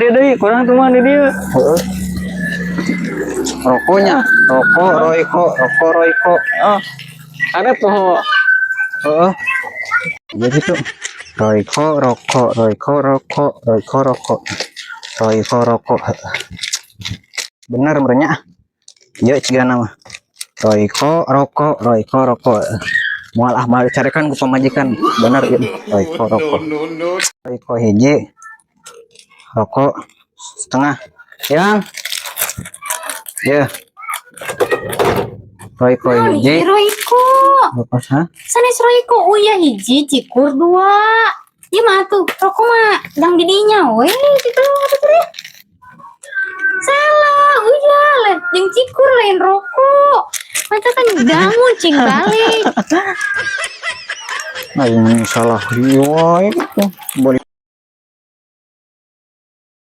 Deui kurang tuh mah di dieu. Heeh. Rokoknya, rokok Royco, rokok Royco. Oh. Ada poho. Heeh. Ya gitu. Royco, rokok, Royco, rokok, Royco, rokok. Royco, rokok. Bener meureun nya. Ieu cigana mah. Royco, rokok, Royco, rokok. Moal ah, moal dicarekan ku pamajikan. Bener ieu. Royco, rokok. Royco hiji. Rokok setengah. Yang. Ya. Royco Naon hiji. hiji Royco? Rokok, ha? Sanes Royco, uyah hiji, cikur dua. Ieu mah tuh, rokok mah jang didinya we gitu gitu deh. Salah, uyah lah, jeung cikur lain rokok. Mata kan dangu cing balik. Nah, ini salah riwayat itu. Boleh.